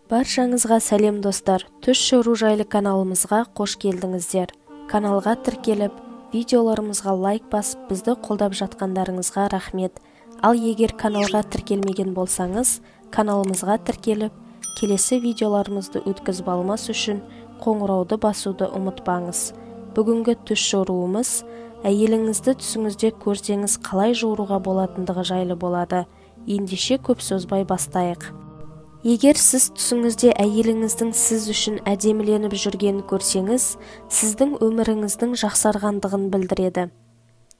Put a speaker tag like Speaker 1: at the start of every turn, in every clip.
Speaker 1: Баршаңызға сәлем, достар! Түс жору жайлы каналымызға қош келдіңіздер. Каналға тіркеліп, видеоларымызға лайк басып, бізді қолдап жатқандарыңызға рахмет. Ал егер каналға тіркелмеген болсаңыз, каналымызға тіркеліп, келесі видеоларымызды өткізіп алмас үшін қоңырауды басуды ұмытпаңыз. Бүгінгі түс жоруымыз әйеліңізді түсіңізде көрсеңіз қалай жоруға болатындығы жайлы болады. Ендеше көп созбай бастайық. Егер сіз түсіңізде әйеліңіздің сіз үшін әдеміленіп жүргенін көрсеңіз, сіздің өміріңіздің жақсарғандығын білдіреді.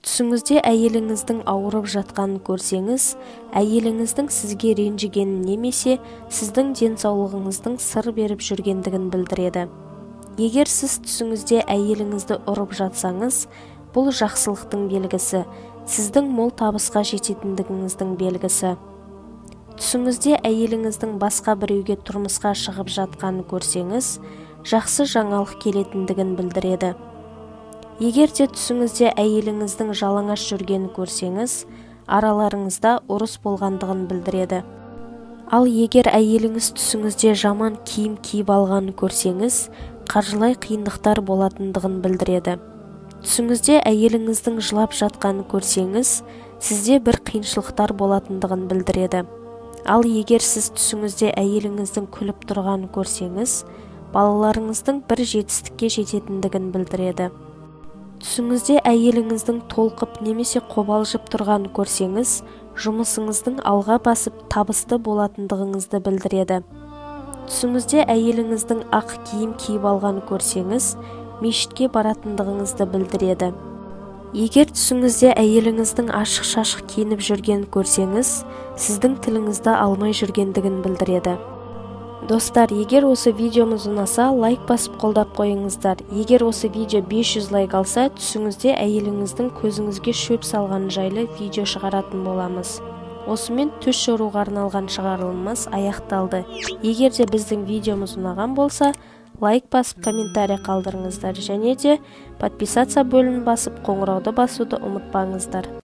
Speaker 1: Түсіңізде әйеліңіздің ауырып жатқанын көрсеңіз, әйеліңіздің сізге ренжігенін немесе сіздің денсаулығыңыздың сыр беріп жүргендігін білдіреді. Егер сіз түсіңізде әйеліңізді ұрып жатсаңыз, бұл жақсылықтың белгісі, сіздің мол табысқа жететіндігіңіздің белгісі. Түсіңізде әйеліңіздің басқа біреуге тұрмысқа шығып жатқанын көрсеңіз, жақсы жаңалық келетіндігін білдіреді. Егер де түсіңізде әйеліңіздің жалаңаш жүргенін көрсеңіз, араларыңызда ұрыс болғандығын білдіреді. Ал егер әйеліңіз түсіңізде жаман киім киіп алғанын көрсеңіз, қаржылай қиындықтар болатындығын білдіреді. Түсіңізде әйеліңіздің жылап жатқанын көрсеңіз, сізде бір қиыншылықтар болатындығын білдіреді. Ал егер сіз түсіңізде әйеліңіздің күліп тұрғанын көрсеңіз, балаларыңыздың бір жетістікке жететіндігін білдіреді. Түсіңізде әйеліңіздің толқып немесе қобалжып тұрғанын көрсеңіз, жұмысыңыздың алға басып табысты болатындығыңызды білдіреді. Түсіңізде әйеліңіздің ақ киім киіп алғанын көрсеңіз, мешітке баратындығыңызды білдіреді. Егер түсіңізде әйеліңіздің ашық-шашық киініп жүргенін көрсеңіз, сіздің тіліңізді алмай жүргендігін білдіреді. Достар, егер осы видеомыз ұнаса, лайк басып қолдап қойыңыздар. Егер осы видео 500 лайк алса, түсіңізде әйеліңіздің көзіңізге шөп салғаны жайлы видео шығаратын боламыз. Осымен түс жоруға арналған шығарылымымыз аяқталды. Егер де біздің видеомыз ұнаған болса, лайк басып комментарий қалдырыңыздар және де подписаться бөлімін басып қоңырауды басуды ұмытпаңыздар.